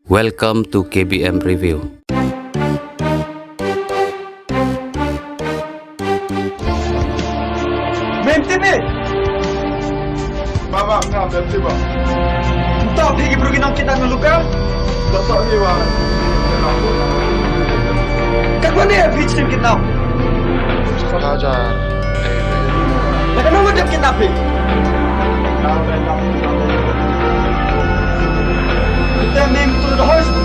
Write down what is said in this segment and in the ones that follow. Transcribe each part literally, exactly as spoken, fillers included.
Welcome to K B M Review. Mem tip i? Ba, ba, nga mem tip ba. Nta phi ki bru ki nong kidnap na luka? Nta phi wa. Ka kwan e phi chin kidnap. Haja. Na ka nong dep kidnap phi. Te mem tu da hoi sku.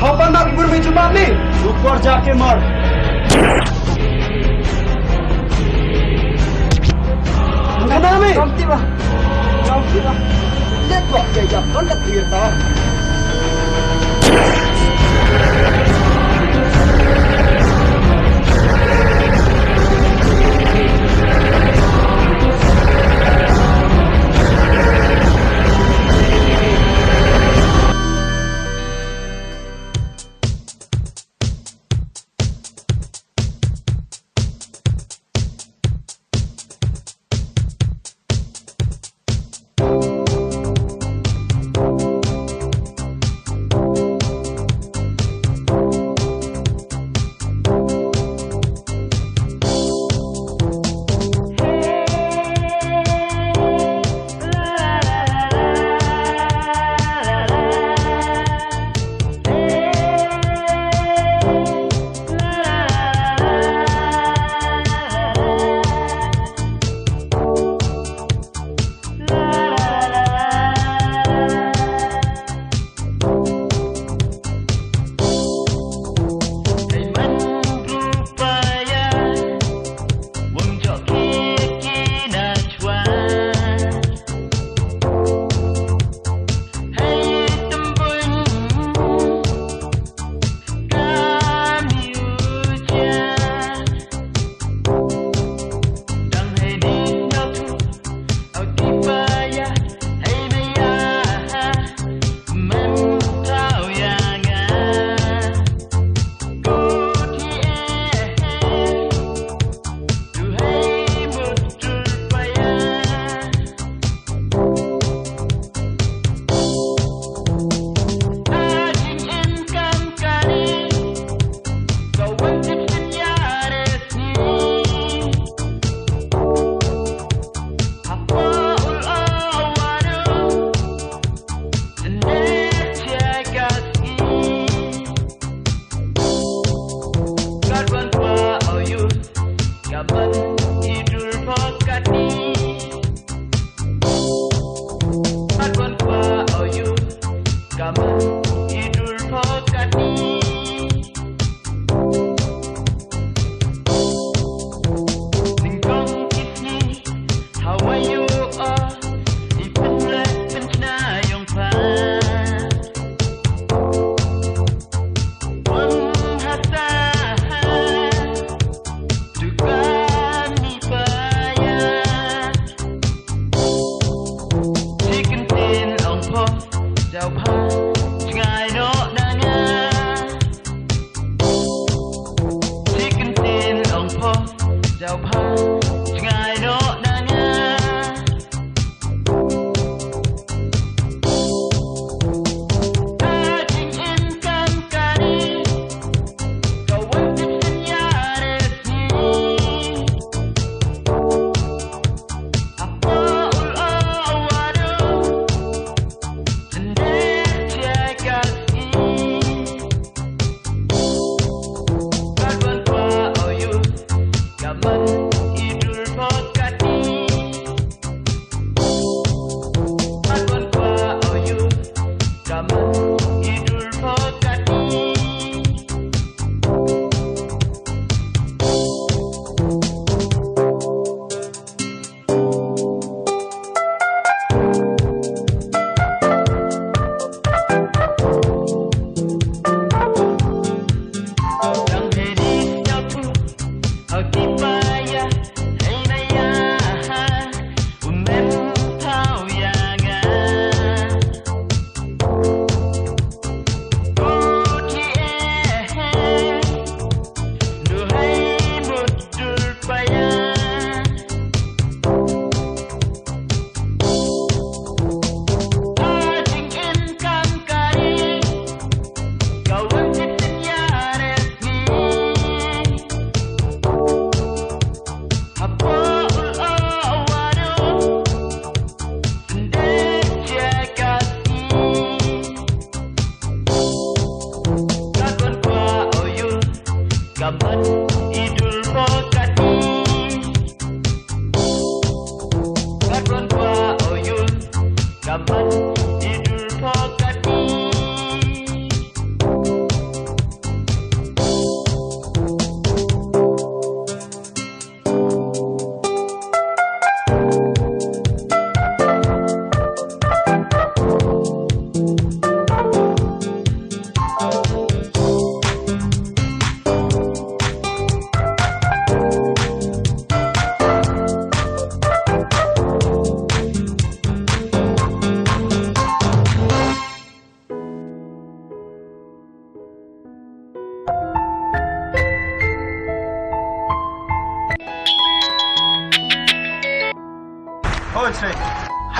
Hau pan bak bur mi chuma mi. Upar jaake mar. Kana mi. Kamti ba. Kamti ba. Let ba ke jap ton ka tir ta.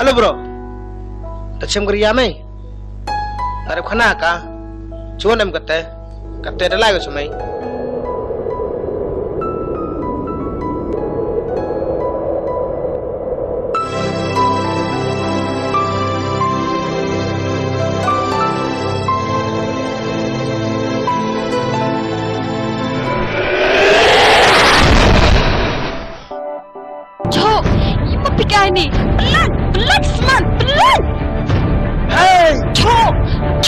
Hello bro. Ta chem kar ya mei. Ngarep khana ka. Chuan em kate. Kate da lai ka chumei. Cho, i ma pikai ni. Pelan, pelan, Sman, pelan. Hey! Cho,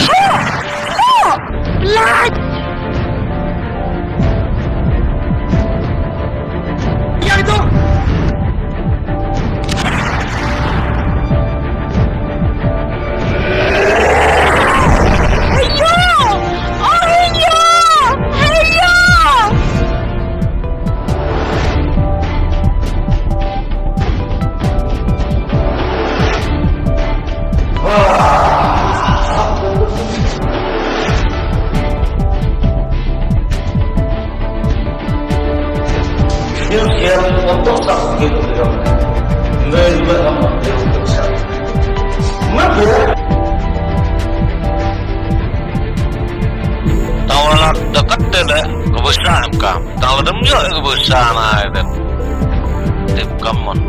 cho, cho, pelan. Ya itu. Heyo! Oh, heyo! Heyo! Tang la da kat te le, ka basa em kam. Tang la dam yo ka basa na ai den. Tip kam mon.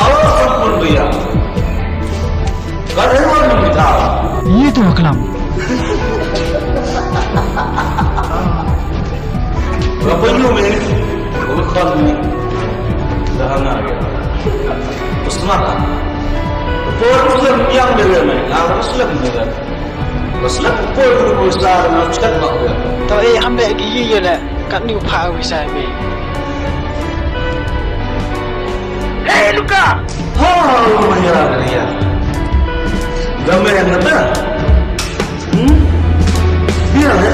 Ala sa pun baya. Ka dei wa ni ta. Ye tu kalam. Ra pa yu me. Wa khon me. Da hanga ya. Usmat. Por Muslim yang de me. Na Muslim de. Muslim por Muslim na chat ba. To e ham be ki ye ye le. Katni u pha u sa me. Hey, Luka! Ha, ya, ya. Dame na ta. Hmm? Biar ya.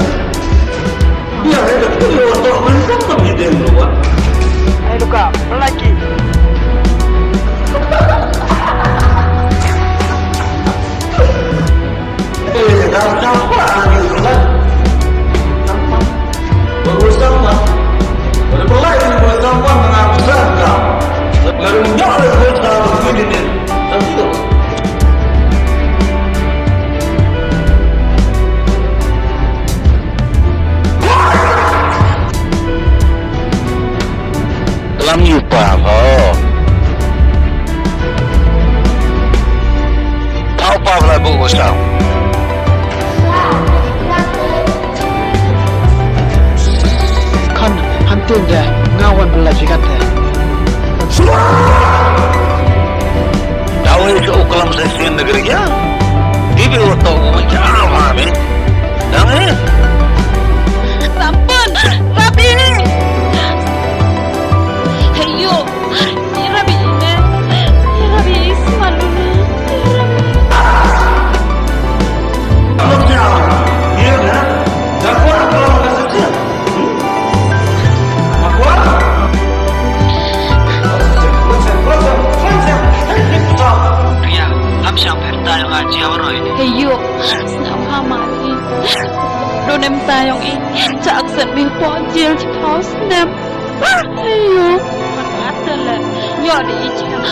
Biar ya, tu yo to man kam kam ni den lo wa. Hey, Luka, lagi. Eh, dah, dah, apa ni, Luka? Bagus sama. Boleh pelai ni, boleh sama dengan besar kau. Lalu ndak ada besar begini ni. Tentu. Lam yu pa ho. Pau pa la bu ko sa. Khan, han tin de, nga wan bla jigat de. Dawi ka u kalam sa sien negeri ya. Di bi wa to u ja ma me. Dang e. Rampun, rabi. Heyo. Ira bi ine. Ira bi ismalu ne. Ira bi. Ria, lam siang pher ta yong a jiaw roi. Heyo, snam ha ma i. Donem ta yong i. Cha aksen mi po jil chi thos nem. Ayo, man ata le. Yo di i chi ham.